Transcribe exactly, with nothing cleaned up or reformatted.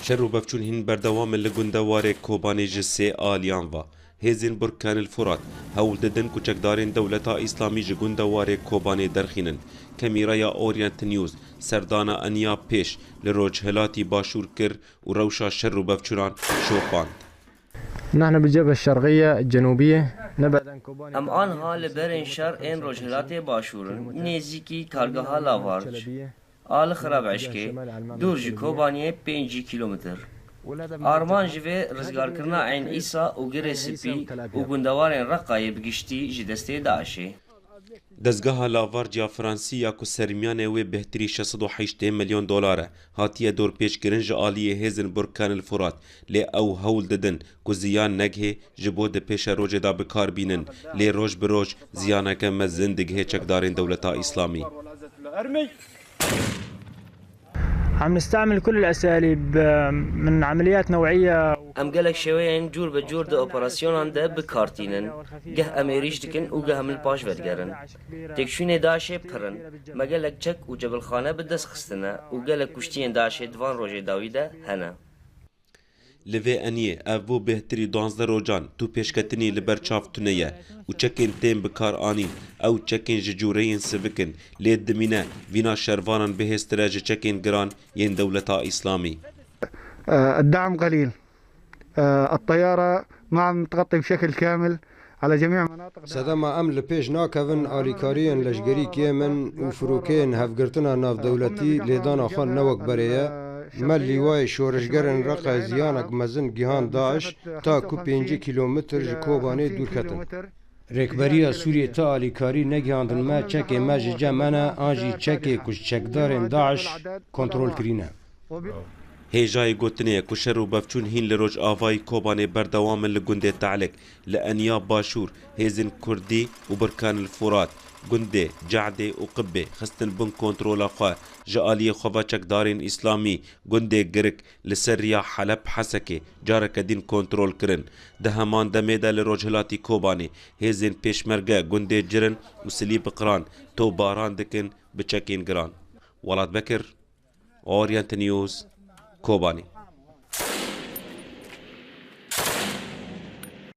Şer û bevçûn hîn berdewam in li gundewarê Kobanê ji sê aliyan ve. Hêzên Burkan el Furat hewl didin ku çekdarên Dewleta Îslamî ji gundewarê Kobanê derxînin. Kamîraya Orient News serdana eniya pêş li rojhilatî başûr kir û rewşa şer û bevçûnan şopand. نحن بالجبهة الشرقية الجنوبية نبعد عن كوباني. Em anha li berên şer ên rojhilatê başûr in, nêzîkî kargeha Lavarc a li Xirabişkê, dûr ji Kobaniyê pêncî kîlometr. Armanc ji vê rizgarkirina Eyn Îsa û Girê Spî û gundewarên Reqayê bi giştî ji destê DAIŞê. Dezgeha Lavarc ya Fransî ya ku sermiyanê wê bêhtirî şeş sed û heştê milyon dolar e, hatiye dorpêçkirin ji aliyê hêzên Burkan el Furat, lê ew hewl didin ku ziyan negihê ji bo di pêşerojê de bi kar bînin, lê roj bi roj ziyaneke mezin digihê çekdarên Dewleta Îslamî. عم نستعمل كل الأساليب من عمليات نوعية. Em gelek şêweyên cûr bi cûr di operasyonan de bi kar tînin. Geh em êrîş dikin û geh em li paş vedigerin. Têkçûnê DAIŞê pir in. Me gelek çek û cebilxane bi dest xistine û gelek kuştiyên DAIŞê di van rojê dawî de hene. Li vê eniyê ev bû bêhtirî duwazdeh rojan tu pêşketinî li ber çav tune ye û çekên tên bi kar anîn, ew çekên ji cûreyên sivik in, lê dimîne vîna şervanan bihêztir e ji çekên giran yên Dewleta Îslamî. آه، الدعم قليل. آه، الطيارة ما عم تغطي بشكل كامل على جميع مناطق داعش. Sedema em li pêş nakevin, alîkariyên leşgerî kêm in û firokeyên hevgirtina navdewletî lêdana xwe ne wek berê ye. Me lîwayê şoreşgerên Reqayê ziyanek mezin gihand DAIŞ, ta ku pêncî kîlometr ji Kobanê dûr ketin. Rêkberiya Sûriyê ti alîkarî negihandin me, çekê me ji cem me ne, an jî çekê ku ji çekdarên DAIŞ kontrol kirîne. Hêjayê gotinê ye ku şer û bevçûn hîn li rojavayî Kobanê berdewam in li gundê Te'lik, li eniya başûr, hêzên Kurdî û Burkan el Furat, gundê Ce'dê û Qibbê xistin bin kontrola xwe, ji aliyê xwe ve çekdarên Îslamî gundê Girik li ser riya Heleb Hesekê careke din kontrol kirin. Di heman demê de li rojhilatî Kobanê hêzên Pêşmerge gundê Cirin û Silî Biqran topbaran dikin bi çekên giran. Welat Bekir, Orient News, Kobanê.